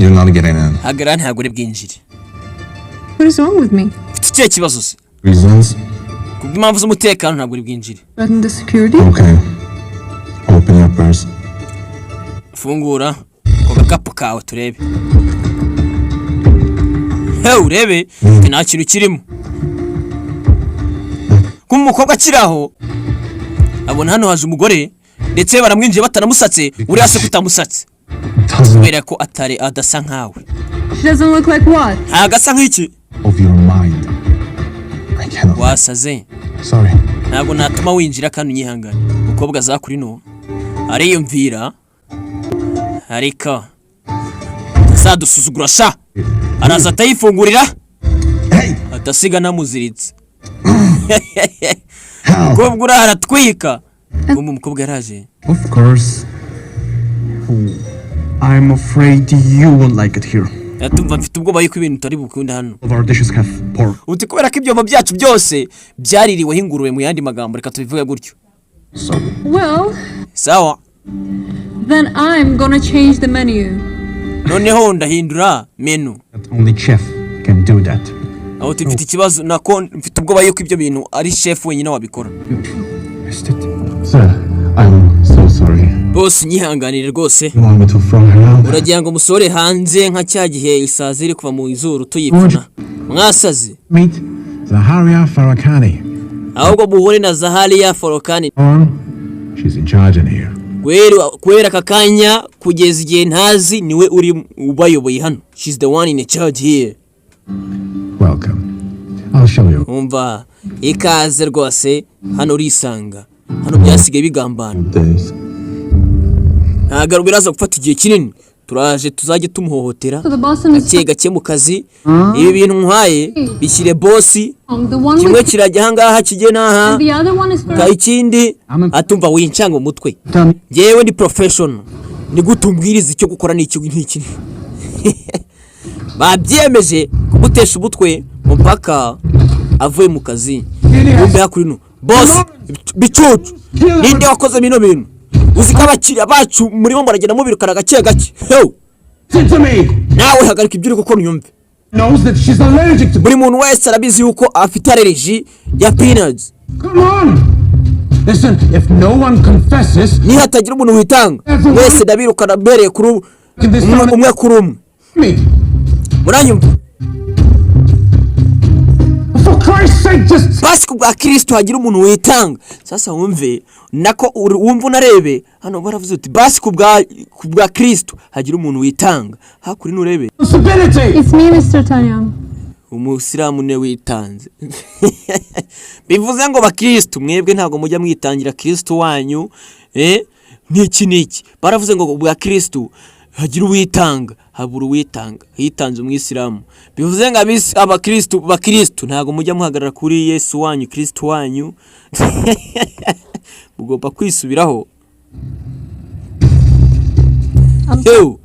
You're not getting in. Hagarara, ntabwo uri bwinjire. What is wrong with me? Mfite ikihe kibazo se? Reasons? Kubw'impamvu z'umutekano ntabwo uri bwinjire. Threaten the security? Okay. Open your purse. Fungura ako gakapu kawe turebe. He, urebe nta kintu kirimo. Kuba umukobwa akiri aho, abona hano haje umugore, ndetse baramwinjiye batanamusatse. Uriya se kutamusatse? Doesn't Kubera ko atari adasa nkawe. She doesn't look like what? Ntabwo asa nk'iki? Of your mind. I cannot. Wasaze. Sorry. Ntabwo natuma winjira kandi unyihangane. Umukobwa aza kuri no ariyumvira, ariko azadusuzugura sha. Araza atayifungurira. Hey! Adasiga namuziritse. Umukobwa uriya aratwika. Kumbe umukobwa yaraje. Of course. I'm afraid you won't like it here. Yatumva mfite ubwoba yuko ibintu utari bukunde hano. All of our dishes have pork. Uti kubera ko ibyombo byacu byose byaririweho ingurube. Mu yandi magambo, reka tubivuge gutyo. So Well, Sawa. then I'm gonna change the menu. Noneho ndahindura menu. Only chef can do that. Aho uti mfite ikibazo, nako mfite ubwoba yuko ibyo bintu ari chef wenyine wabikora. Missed it. Sir, I'm so sorry. Bose, nyihanganire rwose. You want me to throw her out? Uragira ngo musore hanze nka cya gihe isazi iri kuva mu izuru tuyipfuna? Mwasaze. Meet Zaharia Farakani. Ahubwo muhure na Zahariya Forokani. On. She's in charge in here. Guhera aka kanya kugeza igihe ntazi, niwe uri ubayoboye hano. She's the one in charge here. Welcome. I'll show you. Umva, ikaze rwose hano, urisanga hano, byasigaye bigambana. Days. Ntabwo biraza gufata igihe kinini, turaje tuzajye tumuhohotera So the boss and gake gake mu kazi. Ibi bintu nkwaye bishyire boss. The one Kimwe with kirajya ahangaha, kijye n'aha. the other one is for Ka ikindi atumva wincanga umutwe. Njyewe ndi professional, ni gute umbwiriza icyo gukora n'icyo n'iki? Babyemeje kumutesha umutwe mpaka avuye mu kazi. Bumbe hakurino boss bicucu, ninde wakoze bino bintu? Uzi ko abakiriya bacu murimo muragenda mubirukana gake gake? Hew! Listen to me! Nawe hagarika ibyo uri gukora unyumve. Knows that she's allergic to. Buri muntu wese arabizi yuko afite allergy ya peanuts. Come on! Listen, if no one confesses, Nihatagira umuntu witanga, mwese ndabirukana mbereye kuri umwe, umwe kuri umwe. Me. Muranyumva? For Christ's sake, just Basi ku bwa Kirisito hagira umuntu witanga. Sasa wumve nako wumve unarebe hano, baravuze uti basi ku bwa Kirisito hagira umuntu witanga. Hakurino urebe. Responsibility! It's me, Mr. Tanyam. Umusilamu ne witanze, bivuze ngo bakirisitu mwebwe ntabwo mujya mwitangira Kirisito wanyu. N'iki n'iki, baravuze ngo bwa Kirisitu hagira uwitanga, habura uwitanga, hitanze umwisilamu. Bivuze ngo abakirisitu, bakirisitu ntabwo mujya muhagarara kuri Yesu wanyu, Kirisitu wanyu. Mugomba kwisubiraho. Yewe.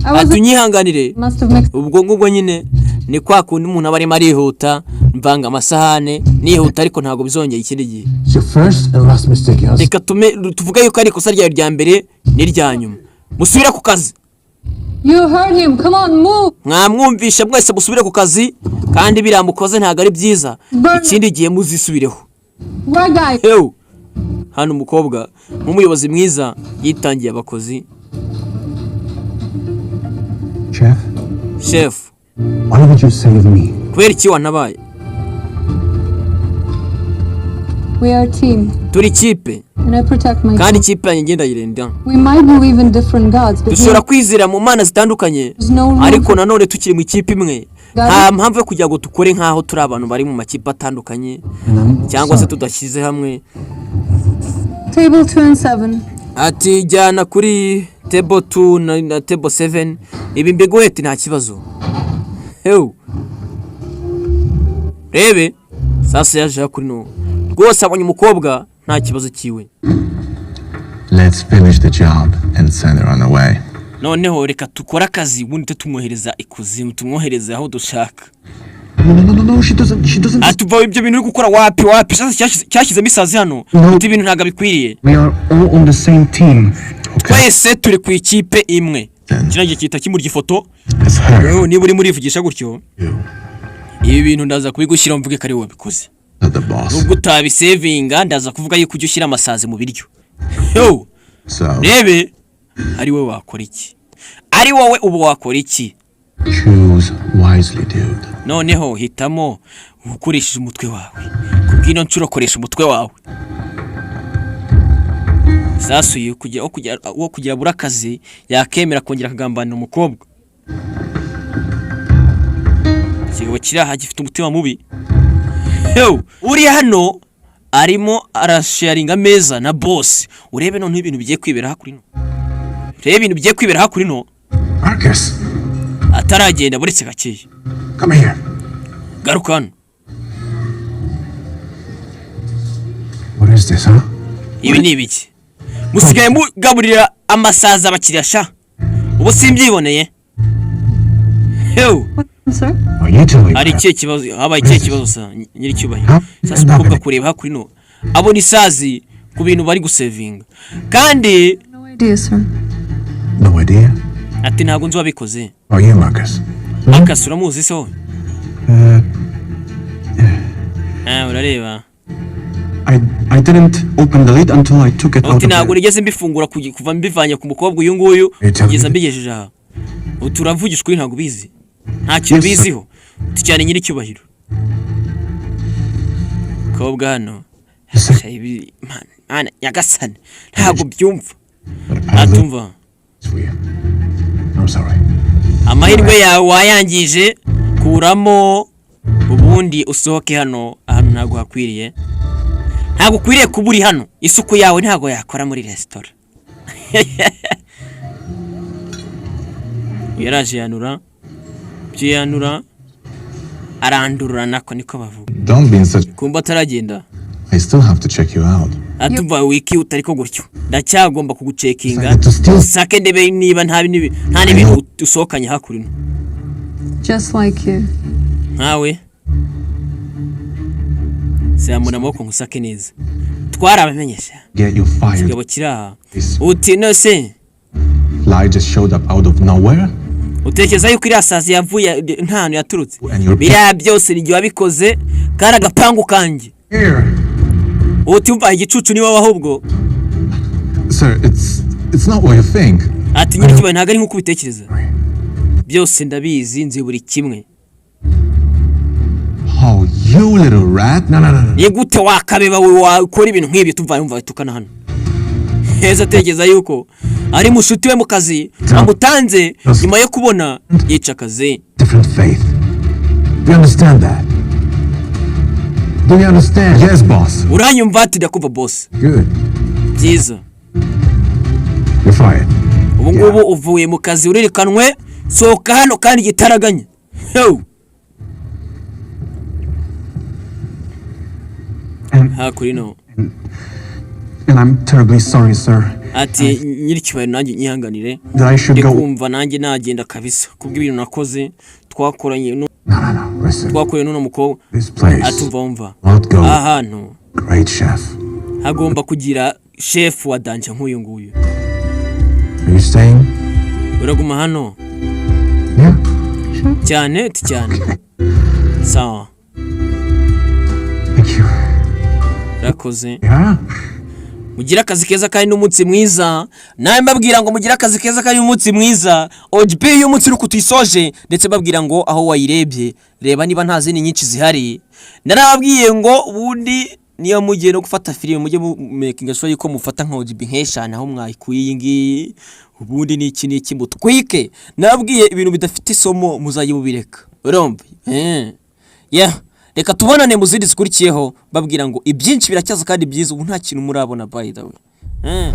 I was Ati unyihanganire. Must have mixed Ubwo ngubwo nyine ni kwa kundi umuntu aba arimo arihuta, mvanga amasahane nihuta, ariko ntabwo bizongera ikindi gihe. It's your first and last mistake, yes? Reka tume tuvuge yuko ari ikosa ryawe rya mbere n'irya nyuma. Musubire ku kazi. You heard him. Come on, move. Mwamwumvishe mwese, musubire ku kazi. Kandi biriya mukoze ntabwo ari byiza. Ikindi gihe muzisubireho. Right, guys. Hew, hano umukobwa nk'umuyobozi mwiza yitangiye abakozi. Chef, Chef, why would you save me? Kubera iki wantabaye? We are a team, Turi ikipe, and I protect my kandi team. ikipe yanjye ngenda yirinda. We might believe in different gods, but Dushobora kwizera mu mana zitandukanye, there's no room ariko nanone tukiri mu ikipe imwe, nta mpamvu yo kugira ngo dukore nk'aho turi abantu bari mu makipe atandukanye And I'm cyangwa se sorry. tudashyize hamwe. Table 2 and 7. Ati jyana kuri table 2 na table 7. Ibi mbiguhete, nta kibazo. Hew, rebe sasa yaje kuri no rwose abonye umukobwa nta kibazo kiwe. Let's finish the job and send her on her way. Noneho reka dukore akazi, ubundi tumwohereza ikuzimu, tumwohereze aho dushaka. No, no, no, no, no, she doesn't, she doesn't. Ati uva ibyo bintu uri gukora, wapi wapi. Sasa cyashyizemo isazi hano. No. Uti ibintu ntabwo bikwiriye. We are all on the same team. Twese turi ku ikipe imwe. Then Kiriya gihita kimurya ifoto. it's her. Wewe niba urimo urivugisha gutyo, You, ibi bintu ndaza kubigushyira mvuge ko ari wowe wabikoze. Not the boss. Nubwo utabisevinga, ndaza kuvuga yuko ujya ushyira amasazi mu biryo. Yo! So Rebe ari wowe wakora iki? Ari wowe ubu wakora iki? Choose wisely, dude. Noneho hitamo ukoresheje umutwe wawe. Kubw'ino nshuro koresha umutwe wawe. Sasuye kugira wo kugira abura akazi, yakemera kongera akagambanira umukobwa. Ikigabo kiri aha gifite umutima mubi. Yo, uri hano arimo arasharinga ameza na boss. Urebe noneho ibintu bigiye kwibera hakurino. Urebe ibintu bigiye kwibera hakurino. Marcus, Ataragenda, buretse gakeya. Come here. Garuka hano. What is this, huh? Ibi ni ibiki musigaye mugaburira amasazi abakiriya sha? Ubu simbyiboneye. Hew! Sir? Are you telling Hari me? ikihe kibazo? Habaye ikihe kibazo sa nyiricyubahiro? Huh? Sasa umukobwa kureba hakurino abona isazi ku bintu bari gusevinga kandi. No idea, sir. No idea. Ati ntabwo nzi uwabikoze. Are you Marcus? Marcus uramuzi se wowe? Ah, urareba. I didn't open the lid until I took it out Uti of ntabwo the. nigeze mbifungura kuva mbivanye ku mukobwa uyu nguyu Itabi- kugeza mbigejeje aha. Ubu turavugisha ukuri, ntabwo ubizi, nta kintu Yes, sir. ubiziho. Uti cyane nyiricyubahiro. Kobwa hano. Yes, sir. Sha, Mana nyagasani, ntabwo byumva. But apparently Atumva. it's for you. I'm sorry. Amahirwe yawe wayangije. Kuramo ubundi usohoke hano. Ahantu ntabwo hakwiriye, ntabwo ukwiriye kuba uri hano. Isuku yawe ntabwo yakora muri resitora. Yaraje yanura ibyo yanura, arandurura, nako niko bavuga. Don't be in such. Kumva ataragenda. I still have to check you out. Atumva, wikihuta ariko gutyo, ndacyagomba kugucekinga. Decided to steal. Sake ndebe niba nta n'ibintu usohokanye hakurino. Just like you. Nkawe, zamura amaboko nkusake neza. Twarabamenyesha. Get you fired. Kigabo kiri aha. This Uti nose fly just showed up out of nowhere. Utekereza yuko iriya sazi yavuye nta hantu yaturutse? And you're- Biriya byose ni igihe wabikoze, kari agapangu kanjye. Here. Uti umva, igicucu ni wowe ahubwo. Sir, it's not what you think. Ati nyiricyubahiro, ntabwo ari nk'uko ubitekereza. Byose ndabizi, nzi buri kimwe. Oh, you little rat. No, no, no, no. Ni gute wakabeba we wakora ibintu nk'ibyo? Tumva yumva tukana hano heza, atekereza yuko ari mushuti we mu kazi amutanze nyuma yo kubona yica akazi. Different faith. Do you understand that? Do you understand? Yes, boss. Uranyumva? Ati ndakumva, boss. Good. Byiza. You're fired. Ubu ngubu uvuye mu kazi, uririkanwe. Sohoka hano kandi igitaraganya. Yo! And, Hakurino. and I'm terribly sorry, sir, Ati nyiricyubahiro, nanjye nyihanganire. that I should Ndi go. kumva nanjye nagenda kabisa kubw'ibintu nakoze twakoranye No, no, no. Listen. twakoranye n'uno mukobwa. This place. Atumva, wumva. Not go. Aha hantu Great chef. hagomba kugira shefu wa danger nk'uyu nguyu. Are you staying? Uraguma hano? Yeah. Cyane? Ati cyane, sawa. Thank you. Urakoze. Yeah. Mugire akazi keza kandi n'umunsi mwiza. Nawe mbabwira ngo mugire akazi keza kandi n'umunsi mwiza. OGP y'umunsi uri kutuyisoje, ndetse mbabwira ngo aho wayirebye reba niba nta zindi nyinshi zihari. Narababwiye ngo ubundi niyo mugiye no gufata filime, mujye mumakinga sure yuko mufata nka OGB nk'eshanu aho mwayikuye iyi ngiyi, ubundi n'iki n'iki mutwike. Nababwiye ibintu bidafite isomo muzajye mubireka. Urumva? Yeah, reka tubonane mu zindi zikurikiyeho. Babwira ngo ibyinshi biracyaza kandi byiza. Ubu nta kintu murabona, by the way.